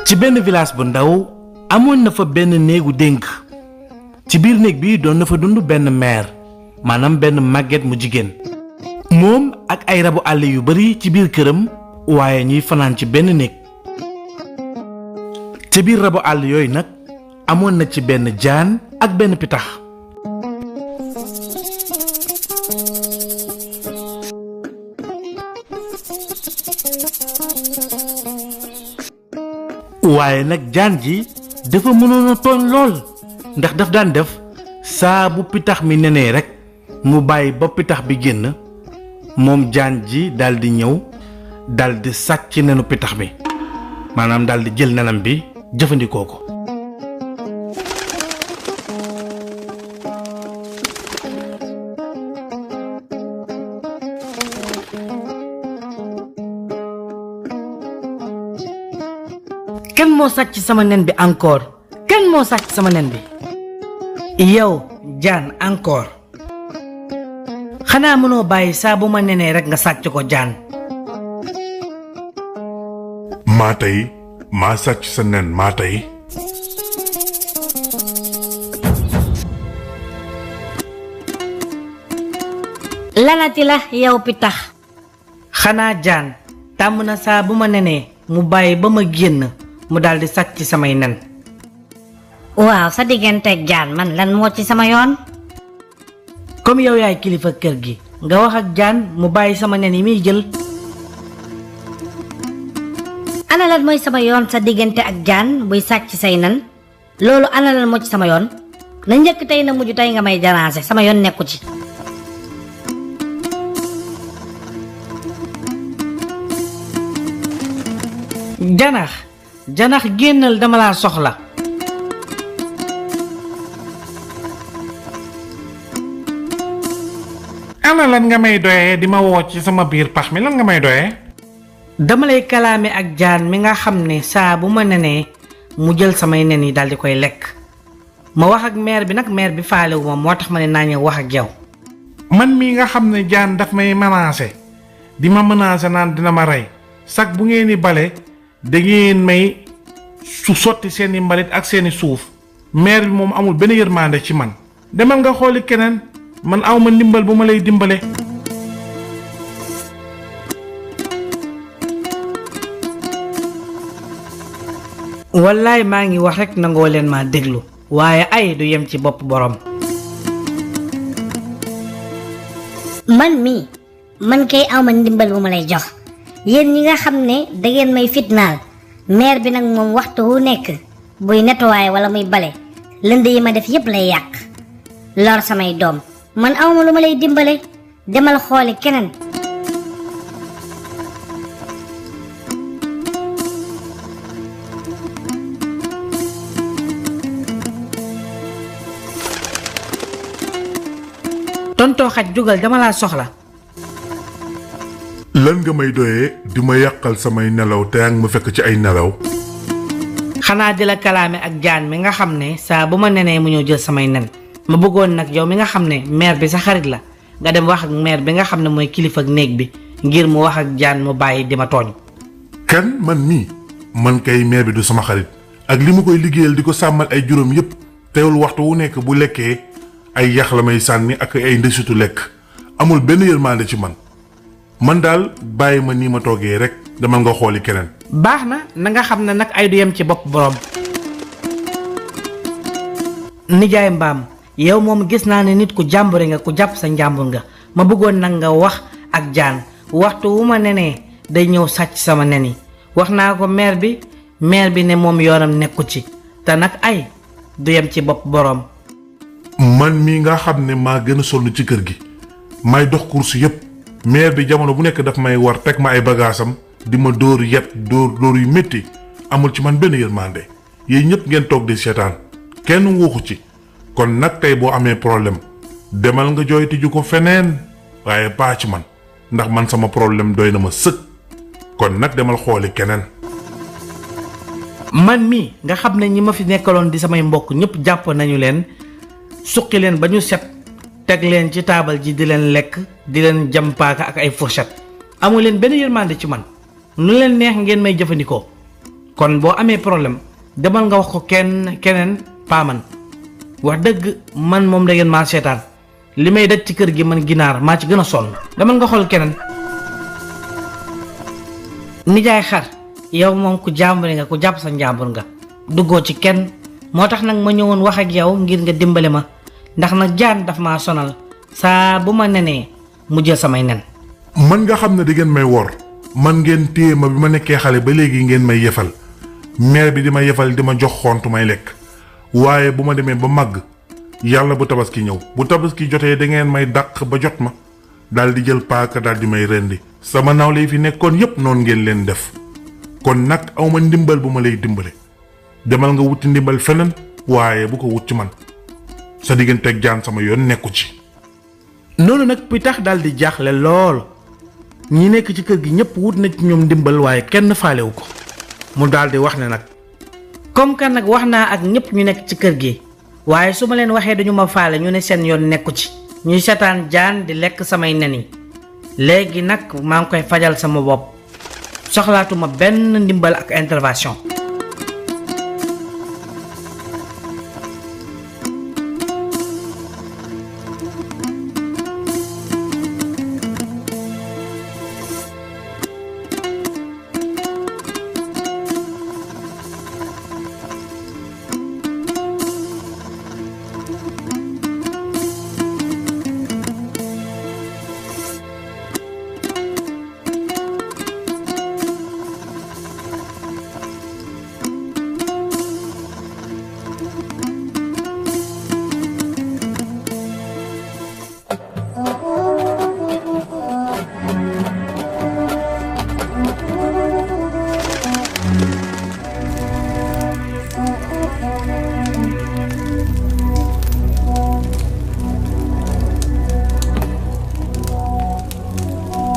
ci benn village bu ndaw amoon na fa benn néegu dénk ci biir néeg bi doon na fa dund benn mère maanaam benn màgget mu jigéen moom ak ay rabu àll yu bari ci biir këram waaye ñuy fanaan ci benn néeg ci biir rabu àll yooyu nag amoon na ci benn jaan ak benn pitax waaye nag jaan ji dafa mënoon a tooñ lool ndax daf daan def saa bu pitax mi nenee rekk mu bàyyi ba pitax bi génn moom jaan ji daldi ñëw daldi sàcc nenu pitax mi maanaam daldi jël nenam bi jëfandikoo ko kan moo sàcc sama nen bi encore kan moo sàcc sama nen bi yow jaan encore xanaa mënoo bàyyi saa bu ma nenee rekk nga sàcc ko jaan maa tey maa sàcc sa nen maa tey lanati la yow pitax xanaa jaan tàmm na saa bu ma nenee mu bàyyi ba ma génn mu daldi sàcc samay nen waaw sa digganteeg jaan man lan moo ci sama yoon comme yow yaay kilifa kër gi nga wax ak jaan mu bàyyi sama nen yi muy jël ana lan mooy sama yoon sa diggante ak jaan buy sàcc say nen loolu ana lan moo ci sama yoon na njëkk tey na mujj tey nga may déranger sama yoon nekku ci janax génnal dama laa soxla ana lan nga may doyee di ma woo ci sama biir pax mi lan nga may doyee dama lay kalaame ak jaan mi nga xam ne saa bu ma nenee mu jël samay nen yi daldi koy lekk ma wax ak maire bi nag maire bi faalewu ma moo tax ma ne naa ñëw wax ak yow man mii nga xam ne jaan daf may menacé di ma menacé naan dina ma rey sax bu ngeen di bale da ngeen may su sotti seeni mbalit ak seeni suuf maire bi moom amul benn yërmande ci man demal nga xooli keneen man awma ndimbal bu ma lay dimbale wallaay maa ngi wax rekk nangoo leen ma déglu waaye ay du yem ci bopp boroom man kay awma ndimbal bu ma lay jox yéen ñi nga xam ne dangeen may fitnaal maire bi nag moom waxtu wu nekk buy nettoyer wala muy bale lënd yi ma def yépp lay yàq lor samay doom man awma lu ma lay dimbale demal xooli keneen tontoo xaj jógal dama laa soxla lan nga may doyee di ma yàqal samay nelaw te yaa ngi ma fekk ci ay nelaw xanaa di la kalaame ak jaan mi nga xam ne saa bu ma nenee mu ñëw jël samay nen ma bëggoon nag yow mi nga xam ne maire bi sa xarit la nga dem wax ak maire bi nga xam ne mooy kilifa ak néeg bi ngir mu wax ak jaan mu bàyyi di ma tooñ kan man mii man kay maire bi du sama xarit ak li ma koy liggéeyal di ko sàmmal ay juróom yépp teewul waxtu wu nekk bu lekkee ay yax la may sànni ak ay ndesitu lekk amul benn yërmande ci man daal bàyyi ma nii ma toogee rek dama nga xooli keneen baax na nga xam ne nag ay du yem ci bopp boroom nijaay mbaam yow moom gis naa ne nit ku jàmbure nga ku jàpp sa njàmbur nga ma bëggoon nag nga wax ak jaan waxtu wu ma nenee day ñëw sàcc sama nen yi wax naa ko maire bi ne moom yoonam nekku ci te nag ay du yem ci bopp boroom man mii nga xam ne maa gën a sonn ci kër gi may dox course yépp maire bi jamono bu nekk daf may war teg ma ay bagaasam di ma dóor yet dóor yu métti amul ci man benn yërmande yéen ñëpp ngeen toog di seetaan kenn waxu ci kon nag tey boo amee problème demal nga jooyti ju ko feneen waaye baa ci man ndax man sama problème doy na ma sëkk kon nag demal xooli keneen man mii nga xam ne ñi ma fi nekkaloon di samay mbokk ñëpp jàpp nañu leen suqi leen ba ñu set teg leen ci taabal ji di leen lekk di leen jam paaka ak ay fourchette amu leen benn yërmande ci man nu leen neex ngeen may jëfandikoo kon boo amee problème demal nga wax ko keneen paaman wax dëgg man moom da ngeen maa seetaan li may daj ci kër gi man ginaar maa ci gën a sonn demal nga xool keneen. nijaay xar yow moom ku jàmbure nga ku jàpp sa njàmbur nga duggoo ci kenn moo tax nag ma ñëwoon wax ak yow ngir nga dimbale ma ndax nag jaan daf maa sonal saa bu ma nenee mu jël samay nen. man nga xam ne di ngeen may wor man ngeen téye ma bi ma nekkee xale ba léegi ngeen may yefal mère bi di ma yefal di ma jox xont may lekk waaye bu ma demee ba màgg yàlla bu tabaski ñëw bu tabaski jotee da ngeen may dàq ba jot ma daal di jël paaka daal di may rendi sama nawle yi fi nekkoon yépp noonu ngeen leen def kon nag awma ndimbal bu ma lay dimbale demal nga wuti ndimbal feneen waaye bu ko wut ci man sa digganteeg jaan sama yoon nekku ci. noonu nag pitax daal di jaaxle lool ñi nekk ci kër gi ñëpp wut na ci ñoom ndimbal waaye kenn faalewu ko mu daal di wax ne nag comme que nag wax naa ak ñëpp ñu nekk ci kër gi waaye su ma leen waxee dañu ma faale ñu ne seen yoon nekku ci ñuy seetaan jaan di lekk samay nen yi léegi nag maa ngi koy fajal sama bopp soxlaatuma benn ndimbal ak intervention.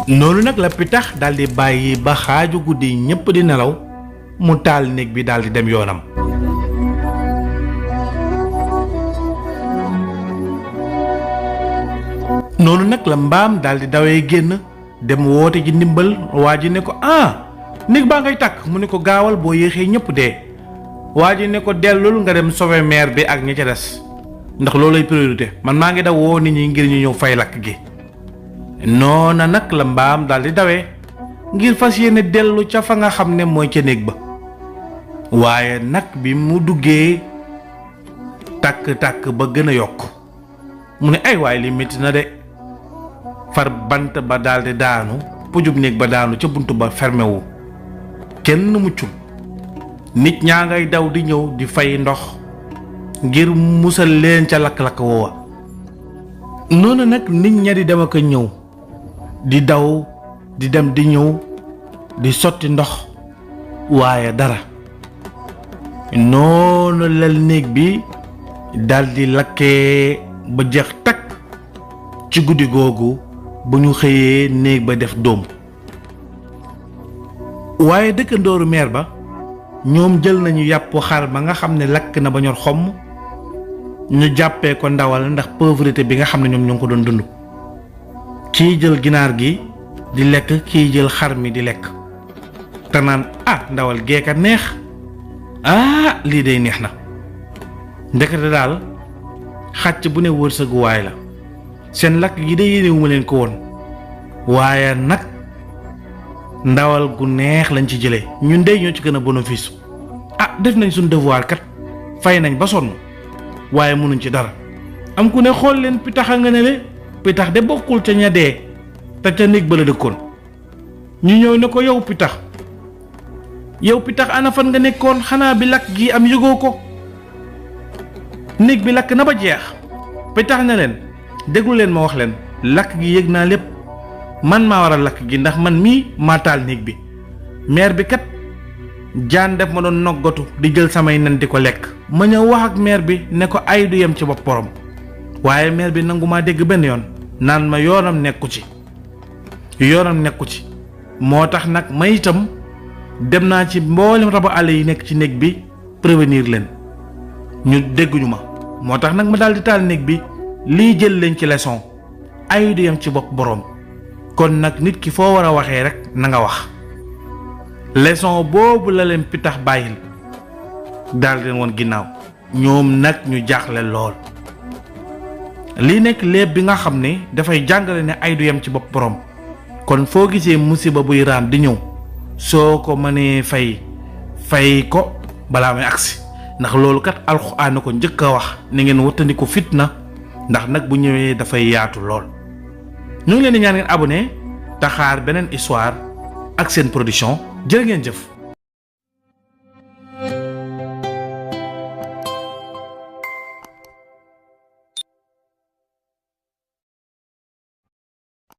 noonu nag la pitax daldi bàyyi ba xaaju guddi ñépp di nelaw mu taal néeg bi daldi dem yoonam. noonu nag la mbaam daldi dawee génn dem woote ji ndimbal waa ji ne ko néeg baa ngay tàkk mu ne ko gaawal boo yéexee ñépp dee waa ji ne ko dellul nga dem sauver maire bi ak ñi ca des ndax loolay priorité man maa ngi daw woo nit ñi ngir ñu ñëw fay lakk gi. noona nag la mbaam daldi dawee ngir fas yéene dellu ca fa nga xam ne mooy ca néeg ba waaye nag bi mu duggee tàkk-tàkk ba gën a yokk mu ne ay waay li metti na de far bant ba daldi daanu pujub néeg ba daanu ca bunt ba fermé wu kenn muccul nit ñaa ngay daw di ñëw di fay ndox ngir musal leen ca lakk-lakk woowa. noonu nag nit ña di dem ak a ñëw di daw di dem di ñëw di sotti ndox waaye dara noonu lal néeg bi daldi lakkee ba jeex takk ci guddi googu bu ñu xëyee néeg ba def dóom waaye dëkkandooru meer ba ñoom jël nañu yàpp xar ba nga xam ne lakk na ba ñor xomm ñu jàppee ko ndawal ndax pauvreté bi nga xam ne ñoom ñoo ngi ko doon dund kii jël ginaar gi di lekk kii jël xar mi di lekk te naan ndawal geeka neex lii day neex na ndekete daal xàcc bu ne wërsëgu waay la seen lakk gi de yéenewuma leen ko woon waaye nag ndawal gu neex lañ ci jëlee ñun de ñoo ci gën a bénéfice def nañ suñ devoir kat fay nañ ba sonn waaye mënuñ ci dara am ku ne xool leen pitax a nga ne le pitax de bokkul ca ña dee te ca néeg ba la dëkkoon ñu ñëw ne ko yow pitax ana fan nga nekkoon xanaa bi lakk gi am yëgoo ko néeg bi lakk na ba jeex pitax ne leen déglu leen ma wax leen lakk gi yëg naa lépp man maa war a lakk gi ndax man mii maa taal néeg bi maire bi kat jaan def ma doon noggatu di jël samay nen di ko lekk ma ñëw wax ak maire bi ne ko ay du yem ci bopp borom waaye maire bi nangu maa dégg benn yoon naan ma yoonam nekku ci moo tax nag ma itam dem naa ci mboolem rabu àll yi nekk ci néeg bi prévenir leen ñu dégguñu ma moo tax nag ma daal di taal néeg bi lii jël leen ci leçon ay du yem ci bopp borom kon nag nit ki foo war a waxee rek na nga wax leçon boobu la leen pitax bàyyil daal leen woon ginnaaw ñoom nag ñu jaaxle lool. lii nekk léeb bi nga xam ne dafay jàngale ne ay du yem ci bopp borom kon foo gisee musiba buy raam di ñëw soo ko mënee fay ko balaa may agsi ndax loolu kat alxuraan na ko njëkk a wax ni ngeen wattandiku fitna ndax nag bu ñëwee dafay yaatu lool. ñu ngi leen di ñaan ngeen abonné te xaar beneen histoire ak seen production jërë ngeen jëf.